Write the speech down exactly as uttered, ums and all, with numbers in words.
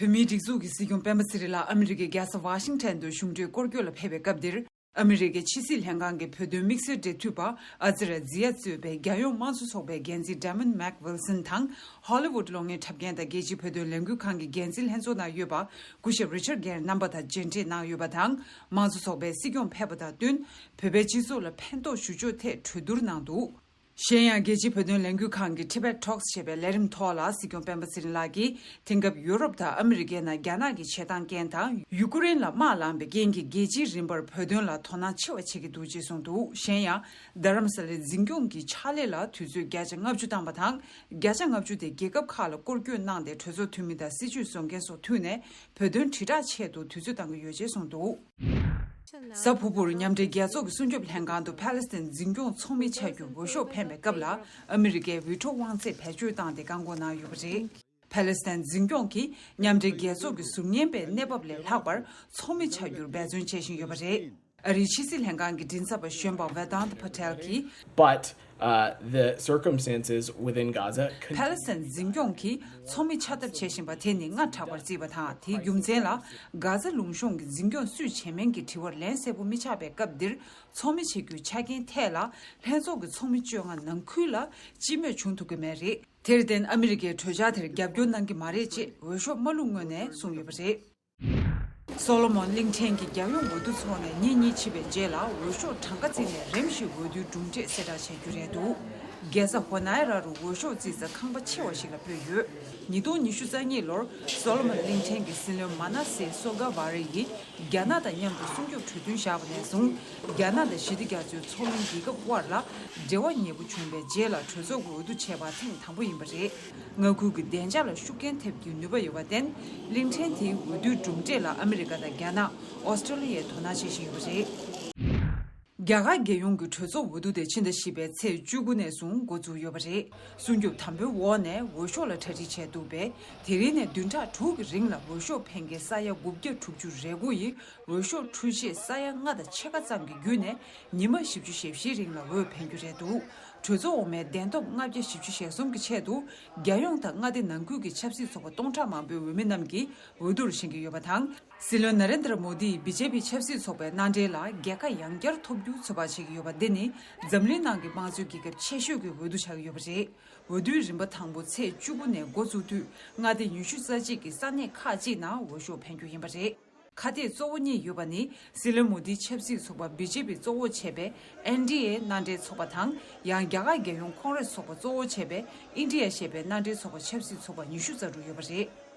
བོད་མིའི་སྒྲིག་འཛུགས་ཀྱི་སྲིད་སྐྱོང་སྤེན་པ་ཚེ་རིང་ལགས་ཨ་མི་རི་ཀའི་རྒྱལ་ས་ཝ་ཤིང་ཊོན་དུ་གཞུང་འབྲེལ་སྐོར་སྐྱོད་ལ་ཕེབས་པའི་སྐབས་འདིར། ཨ་མི་རི་ཀའི་ཕྱི་སྲིད་ལྷན་ཁང་གི་བོད་དོན་དམིགས་བསལ་འབྲེལ་མཐུད་པ་ཨ་ཛི་ར་ཛི་ཡ་གཙོས་པའི་རྒྱལ་ཡོངས་དམངས་གཙོ་ཚོགས་པའི་འགན་འཛིན་Damon McWilson་དང་། ཧོ་ལི་ཝུད་གློག་བརྙན་འཁྲབ་མཁན་དང་རྒྱལ་སྤྱིའི་བོད་དོན་ལས་འགུལ་ཁང་གི་འགན་འཛིན་ལྷན་ཚོགས་ནང་ཡོད་པ་སྐུ་ཞབས་Richard Gere་རྣམ་པ་དང་མཇལ་འཕྲད་གནང་ཡོད་པ་དང་། དམངས་གཙོ་ཚོགས་པའི་སྲིད་སྐྱོང་ཕེབས་པ་དང་བསྟུན། བོད་པའི་སྤྱི་ཚོགས་ལ་ཕན་ཐོགས་ཞུ་ཕྱོགས་ཐད་གྲོས་བསྡུར་གནང་འདུག་གཞན་ཡང་། རྒྱལ་སྤྱིའི་བོད་དོན་ལས་འགུལ་ཁང་གི་Tibet Talks་ཞེས་པའི་ལས་རིམ་ཐོག་ལ་སྲིད་སྐྱོང་སྤེན་པ་ཚེ་རིང་ལགས་ཀྱིས། དེང་སྐབས་ཡུ་རོབ་དང་ཨ་མི་རི་ཀའི་ནང་རྒྱ་ནག་གི་བྱེད་སྟངས་རྐྱེན་དང་། ཡུ་ཀེ་རེན་ལ་དམག་ལངས་པའི་རྐྱེན་གྱིས། རྒྱལ་སྤྱིའི་རིམ་པར་བོད་དོན་ལ་དོ་སྣང་ཆེ་བ་བྱེད་ཀྱི་འདུག་ཅེས་གསུངས་འདུག་གཞན་ཡང་། རྡ་རམ་ས་ལའི་འཛིན་སྐྱོང་གི་ཕྱག་ལས་ལ་དུས་ཚོད་བརྒྱ་ཆ་ལྔ་བཅུ་བཏང་བ་དང་། བརྒྱ་ཆ་ལྔ་བཅུ་དེ་རྒྱལ་ཁབ་ཁག་ལ་སྐོར་སྐྱོད་གནང་སྟེ། གྲོས་ཚོགས་འཐུས་མི་དང་སྲིད་བྱུས་བཟོ་མཁན་སོགས་ཐུག་ནས་བོད་དོན་དྲིལ་བསྒྲགས་ཆེད་དུ་དུས་ཚོད་བཏང་གི་ཡོད་ཅེས་གསུངས་འདུག་གཟའ་ཕུར་བུར་མཉམ་འབྲེལ་རྒྱལ་ཚོགས་ཀྱི་སྲུང་སྐྱོབ་ལྷན་ཁང་དུ་ཕ་ལེ་སི་ཐན་འཛིན་སྐྱོང་ཚོགས་མི་ཆགས་རྒྱུར་འོས་ཤོག་འཕེན་པའི་སྐབས་ལ། ཨ་མི་རི་ཀའི་ཝི་ཊོ་དབང་ཚད་བེད་སྤྱོད་བཏང་སྟེ་བཀག་འགོག་གནང་ཡོད་པ་རེད། ཕ་ལེ་སི་ཐན་འཛིན་སྐྱོང་གིས་མཉམ་འབྲེལ་རྒྱལ་ཚོགས་ཀྱི་ཟུར་ཉན་པའི་གནས་བབ་ལས་ལྷག་པར་ཚོགས་མི་ཆགས་རྒྱུར་འབད་བརྩོན་བྱེད་བཞིན་ཡོད་པ་རེད། ཨ་རིའི་ཕྱི་སྲིད་ལྷན་ཁང་གི་མགྲིན་ཚབ་པ་གཞོན་པ་Vedant Patel་གྱིས། But, uh, the circumstances within Gaza continue. ཕ་ལེ་སི་ཐན་འཛིན་སྐྱོང་གིས་ཚོགས་མི་ཆགས་ཐབས་བྱེད་བཞིན་པ་དེ་ནི་སྔ་དྲགས་པར་བརྩིས་པ་དང་། དེའི་རྒྱུ་མཚན་ལ། གྷ་ཛ་ལུང་གཤོང་གི་འཛིན་སྐྱོང་སུས་བྱས་མིན་གྱི་དྲི་བར་ལན་གསལ་པོ་མི་ཆགས་པའི་སྐབས་འདིར། ཚོགས་མི་བྱེད་རྒྱུའི་ཆ་རྐྱེན་ཐད་ལ། ལྷན་ཚོགས་ཀྱི་ཚོགས་མི་བཅོ་ལྔ་ནང་ཁུལ་ལ་སྤྱི་མོས་བྱུང་ཐུབ་ཀྱི་མེད་རེད། དེར་བརྟེན། ཨ་མི་རི་ཀས་གྲོས་འཆར་དེར་རྒྱབ་སྐྱོར་གནང་གི་མ་རེད་ཅེས་འོས་ཤོག་མ་བླུགས་སྔོན་ནས་གསུངས་ཡོད་པ་རེད། སོ་ལོ་མོན་གླིང་ཕྲན་གྱི་རྒྱལ་ཡོངས་འོས་བསྡུ་ཚོགས་ནས་ཉིན་གཉིས་ཕྱིན་པའི་རྗེས་ལ། འོས་ཤོག་གྲངས་ཀ་བརྩིས་ནས་རིམ་བཞིན་འོས་བསྡུའི་གྲུབ་འབྲས་གསལ་བསྒྲགས་བྱ་རྒྱུ་རེད་འདུག་རྒྱལ་ས་ཧོ་ནའི་ར་རུ་འོས་ཤོག་བརྩིས་ས་ཁང་པ་ཆེ་བ་ཞིག་ལ་སྤོས་ཡོད། ཉིས་སྟོང་ཉི་ཤུ་རྩ་གཉིས་ལོར་སོ་ལོ་མོན་གླིང་ཕྲན་གྱི་སྲིད་བློན་མ་ན་སེ་སོ་ག་ཝ་རེ་ཡིས་རྒྱ་ནག་དང་མཉམ་དུ་སྲུང་སྐྱོབ་གྲོས་མཐུན་བཞག་པ་ནས་བཟུང་། རྒྱ་ནག་དང་ཞི་བདེ་རྒྱ་མཚོའི་མཚོ་གླིང་རྒྱལ་ཁབ་དབར་ལ་འབྲེལ་བ་ཉེ་པོ་བྱུང་བའི་རྗེས་ལ། གྲོས་ཚོགས་ཀྱི་འོས་བསྡུ་བྱས་པ་ཐེངས་དང་པོ་ཡིན་པ་རེད། མངའ་ཁུལ་གྱི་བདེ་འཇགས་ལ་ཤུགས་རྐྱེན་ཐེབས་རྒྱུའི་ནུས་པ་ཡོད་པར་བརྟེན། གླིང་ཕྲན་དེའི་འོས་བསྡུའི་གྲུབ་འབྲས་ལ་ཨ་མི་རི་ཀ་དང་རྒྱ་ནག་ཨོ་སི་ཀྲོ་ལི་ཡས་དོ་སྣང་བྱེད་བཞིན་ཡོད་པ་རེད། རྒྱ་གར་རྒྱལ་ཡོངས་ཀྱི་གྲོས་ཚོགས་འོས་བསྡུ་དེ་ཕྱི་ཟླ་བཞི་པའི་ཚེས་བཅུ་དགུ་ནས་བཟུང་འགོ་འཛུགས་ཡོད་པ་རེད། སྲུང་སྐྱོབ་དམ་པོའི་འོག་ནས་འོས་ཤོག་ལ་གྲ་སྒྲིག་བྱས་འདུག་པས། དེ་རིང་ནས་བདུན་ཕྲག་དྲུག་གི་རིང་ལ་འོས་ཤོག་འཕེན་མཁན་ས་ཡ་དགུ་བརྒྱ་དྲུག་ཅུ་རེ་དགུ་ཡིས་འོས་ཤོག་འཕྲུལ་ཆས་ས་ཡ་ལྔ་དང་ཕྱེད་ཀ་ཙམ་གྱི་བརྒྱུད་ནས་ཉི་མ་བཞི་བཅུ་ཞེ་བཞིའི་རིང་ལ་འོས་འཕེན་རྒྱུ་རེད་འདུག་གྲོས་ཚོགས་འོག་མའི་གདན་ཐོབ་ལྔ་བརྒྱ་བཞི་བཅུ་ཞེ་གསུམ་གྱི་ཆེད་དུ། རྒྱལ་ཡོངས་དང་མངའ་སྡེ་ནང་ཁུལ་གྱི་ཆབ་སྲིད་ཚོགས་པ་སྟོང་ཕྲག་མང་པོའི་འོས་མི་རྣམས་ཀྱིས་འོས་བསྡུར་བཞེངས་ཀྱི་ཡོད་པ་དང་། སྲིད་བློན་ན་རེན་དྲ་མོ་དི་ཡིས་བི་ཇེ་པི་ཆབ་སྲིད་ཚོགས་པའི་མནའ་འབྲེལ་ལ་རྒྱལ་ཁ་ཡང་བསྐྱར་ཐོབ་རྒྱུ་ཚོད་དཔག་བྱེད་ཀྱི་ཡོད་པ། འདི་ནི་འཛམ་གླིང་ནང་གི་དམངས་གཙོའི་རྒྱལ་ཁབ་ཆེ་ཤོས་ཀྱི་འོས་བསྡུ་ཆགས་ཀྱི་ཡོད་པ་རེད། འོས་བསྡུའི་རིམ་པ་དང་པོ་ཚེས་བཅུ་དགུ་ནས་འགོ་བཙུགས་དུས། མངའ་སྡེ་ཉི་ཤུ་རྩ་གཅིག་གི་ས་གནས་ཁག་ཅིག་ནང་འོས་ཤོག་འཕེན་རྒྱུ་ཡིན་པ་རེད། ཁ་གཏད་གཙོ་བོ་གཉིས་ཡོད་པ་ནི། སྲིད་བློན་མོ་དིའི་ཆབ་སྲིད་ཚོགས་པ་བི་ཇེ་པི་གཙོ་བོ་བྱས་པའི་ཨེན་ཌི་ཨེ་མནའ་འབྲེལ་ཚོགས་པ་དང་། ཡང་རྒྱ་གར་རྒྱལ་ཡོངས་ཁོང་རེས་ཚོགས་པ་གཙོ་བོ་བྱས་པའི་ཨིན་ཌི་ཡ་ཞེས་པའི་མནའ་འབྲེལ་ཚོགས་པ་ཆབ་སྲིད་ཚོགས་པ་ཉི་ཤུ་རྩ་དྲུག་ཡོད་པ་རེད།